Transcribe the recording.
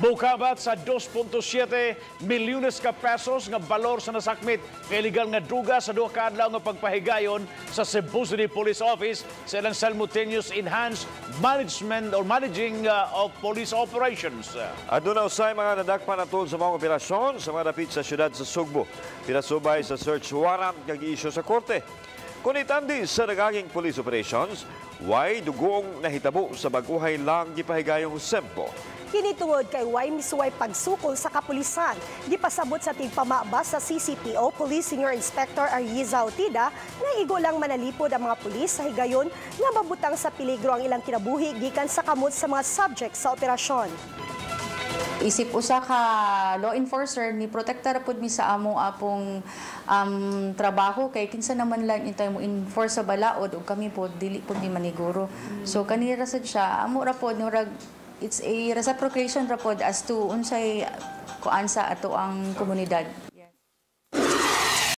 Mukabat sa 2.7 milyones ka pesos nga balor sa nasakmit nga illegal nga druga sa duha ka adlaw nga pagpahigayon sa Cebu City Police Office sa ilang simultaneous enhanced management or managing of police operations. Aduna usay mga nadakpan atol sa mga operasyon sa mga dapit sa siyudad sa Sugbo. Pinasubay sa search warrant kag isyu sa korte. Kung itandi sa nagaging police operations, way dugoong nahitabo sa baguhay lang gipahigayong sempo. Kini tungod kay way misuway pagsukol sa kapulisan. Gipasabot sa tigpamaba sa CCPO, Police Senior Inspector Aryiza Otida, nga igo lang manalipod ang mga pulis sa higayon nga mabutang sa peligro ang ilang kinabuhi gikan sa kamot sa mga subject sa operasyon. Isip usa ka law enforcer, ni protektar pud mi sa among apong trabaho kay kinsa naman lang intay mo enforce sa balaod ug kami po dili pud mi maniguro. So kanira sad siya, amo ra pod, murag it's a reciprocation ra pod as to unsay kuan sa ato ang komunidad.